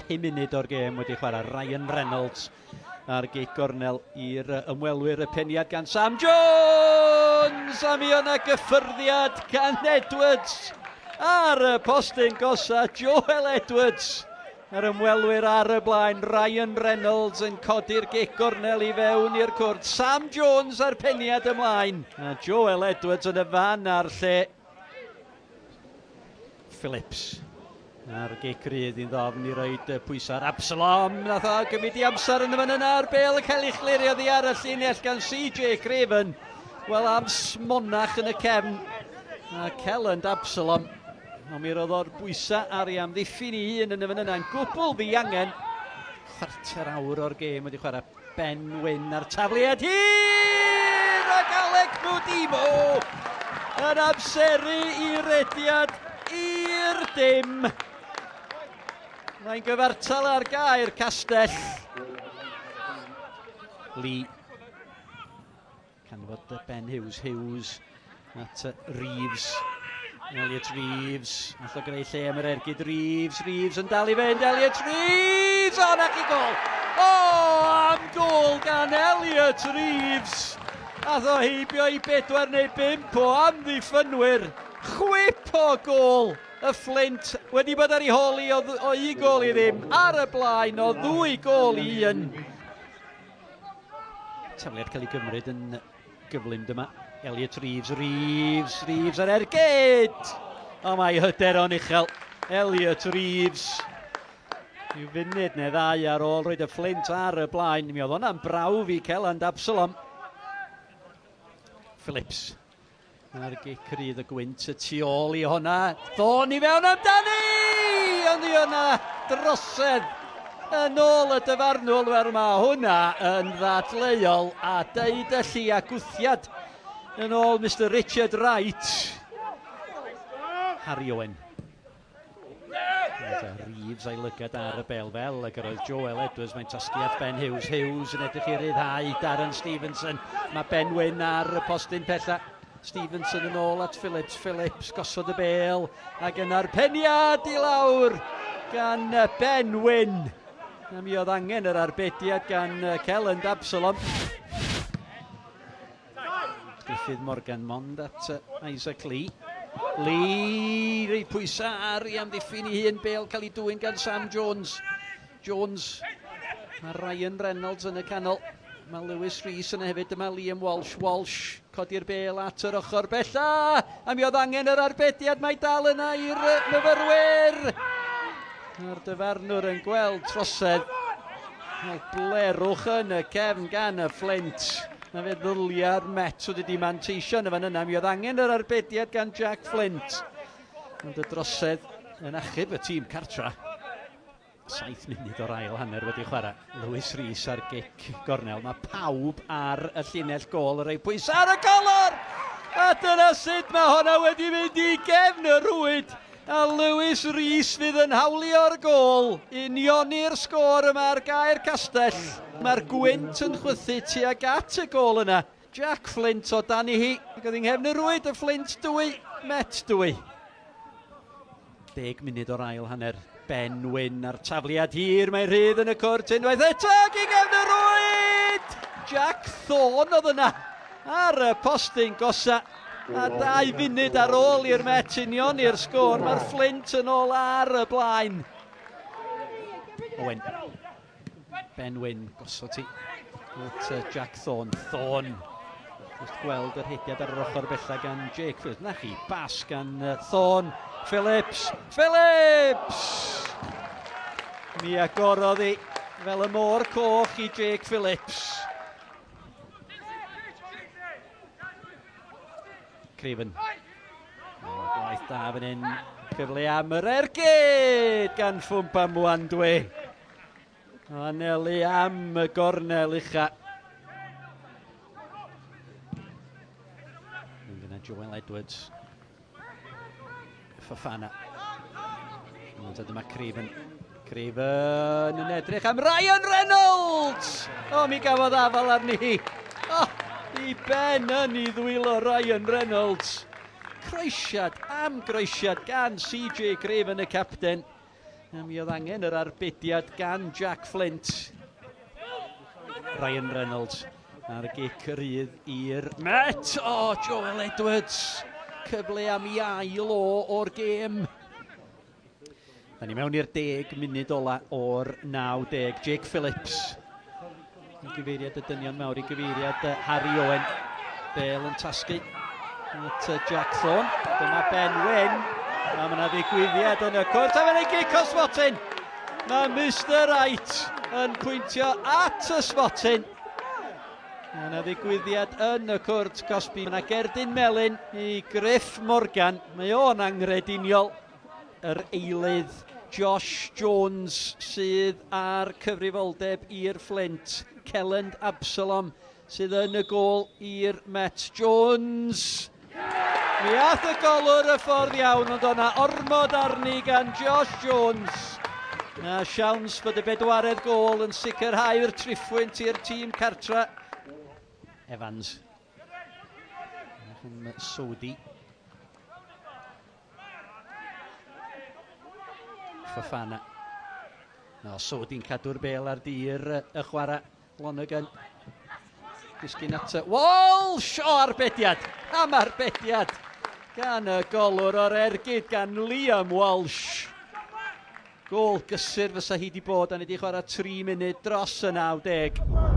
5 munud o'r gêm wedi chwarae. Ryan Reynolds ar gic gornel i'r ymwelwyr, y peniad gan Sam Jones! A mi o'na gyffyrddiad gan Edwards ar y postyn gosa, Joel Edwards. Yr ymwelwyr ar y blaen, Ryan Reynolds yn codi'r gic gornel i fewn i'r cwrt. Sam Jones a'r peniad ymlaen. A Joel Edwards yn y fan a'r lle. Phillips a'r gic rydd i'n ddofn i roed pwysau ar Absalom. Nath o gymryd i amser yn y fan yna a'r bel yn cael ei chlirio ddi ar y llinell gan CJ Craven. Wel am smonach yn y cefn. A Kelland Absalom. Ond mi roedd o'r bwysau ar ei amddiffyn i hun yn y fan yna yn gwbl ddiangen. Chwarter awr o'r gêm wedi chwarae. Ben Wyn a'r tafliad hir ac Alec Mudimu yn amseru i rediad i'r dim. Mae'n gyfartal ar gair Castell. Lee. Canfod Ben Hughes. Hughes at Reeves. Elliot Reeves. All o greu lle am yr ergyd. Reeves, Reeves yn dal i fynd. Elliot Reeves! O, na chi gol! O, am gol gan Elliot Reeves! Ath o heibio i bedwar neu bump o amddiffynwyr. Chwip o gol! Y Fflint wedi bod ar ei hôl i o, o un gol i ddim ar y blaen o ddwy gol i un. Tafliad cael ei gymryd yn gyflym dyma. Elliot Reeves, Reeves, Reeves ar ergyd! O, mae hyder o'n uchel. Elliot Reeves. Rhyw funud neu ddau ar ôl roed y Fflint ar y blaen. Mi oedd hwnna'n brawf i Celland Absalom. Phillips. A'r gic rydd y gwynt y tu ôl i honna. Ddôn i fewn amdani! Ond i honna drosedd yn ôl y dyfarnwr. Wel, mae hwnna yn ddadleuol a deud y lli a gwthiad yn ôl Mr Richard Wright. Harry Owen. Gyda Reeves a'i lygad ar y bel fel ag yr oedd Joel Edwards, mae'n tasgu at Ben Hughes. Hughes yn edrych i ryddhau Darren Stevenson. Mae Ben Wyn ar y postyn pella. Stevenson yn ôl at Phillips. Phillips gosod y bel ac yna'r peniad i lawr gan Ben Wyn. A mi oedd angen yr arbediad gan Kelland Absalom. Gruffydd Morgan mond at Isaac Lee. Lee, rei pwysau ar i amddiffyn i hun, bel cael ei dwyn gan Sam Jones. Jones, mae Ryan Reynolds yn y canol. Mae Lewis Rees yna hefyd, dyma Liam Walsh. Walsh, codi'r bel at yr ochr bella. A mi oedd angen yr arbediad, mae dal yna i'r myfyrwyr. Mae'r dyfarnwr yn gweld trosedd. Mae blerwch yn y cefn gan y Fflint. Na fe ddylia'r Met wedi di manteisio yn y fan yna. Mi oedd angen yr arbediad gan Jack Flint. Ond y drosedd yn achub y tîm cartra. 7 munud o'r ail hanner wedi chwarae. Lewis Rees ar gic gornel. Mae pawb ar y llinell gôl yn rhoi pwysau ar y color! A dyna sut mae honna wedi mynd i gefn y rhwyd. A Lewis Rees fydd yn hawlio'r gôl, unioni'r sgôr yma ar Gaer Castell. Mae'r gwynt yn chwythu tuag at y gôl yna. Jack Flint o dan i hi, ac oedd hi'n nghefn y rwyd, y Flint 2, Met 2. 10 munud o'r ail hanner. Ben Wyn a'r tafliad hir, mae rhydd yn y cwrt unwaith eto ac i gefn y rwyd! Jack Thorne oedd yna ar y postyn gosa. A 2 funud ar ôl i'r Met unioni'r sgôr, mae'r Fflint yn ôl ar y blaen. Owen. Ben Wyn, gosod ti. At Jack Thorne. Thorne. Just gweld yr hediad ar yr ochr bella gan Jake Phillips. Na chi, bas gan Thorne. Phillips! Phillips! Mi agorodd hi fel y môr coch i Jake Phillips. Craven. O, gwaith da fan hyn. Cyfle am yr ergyd gan Ffwmpa Mwandwe. Anelu am y gornel ucha. Mynd yna Joel Edwards. Fofana. Ond dyma Craven. Craven yn edrych am Ryan Reynolds! O, mi gafodd afal arni hi. O, i ben yn ei ddwylo Ryan Reynolds. Croesiad am groesiad gan CJ Craven y capten. A mi oedd angen yr arbediad gan Jack Flint. Ryan Reynolds ar y gic rydd i'r Met. O, oh, Joel Edwards! Cyfle am i ail o o'r gêm. Da ni mewn i'r 10 munud ola o'r 90. Jake Phillips. I gyfeiriad y dynion mawr, i gyfeiriad Harry Owen. Bale yn tasgu at Jack Thorne. Dyma Ben Wyn. A mae yna ddigwyddiad yn y cwrt. A mae'n ei gic o smotyn. Mae Mr Wright yn pwyntio at y smotyn. Mae yna ddigwyddiad yn y cwrt cosbi. Mae yna gerdyn melyn i Griff Morgan. Mae o'n anghrediniol. Yr eilydd Josh Jones sydd â'r cyfrifoldeb i'r Fflint. Kelland Absalom sydd yn y gôl i'r Met. Jones! Mi ath y golwr y ffordd iawn, ond o'na ormod arni gan Josh Jones. Na siawns bod y bedwaredd gôl yn sicrhau'r triphwynt i'r tîm cartra. Evans. Saudi. Fofana. No, Sodi'n cadw'r bel ar dir y chwarae. Lonergan. Disgyn at y... Walsh! O, arbediad! Am arbediad! Gan y golwr o'r ergyd gan Liam Walsh. Gôl gysur fysa hi di bod, a ni di chwarae 3 munud dros y 90.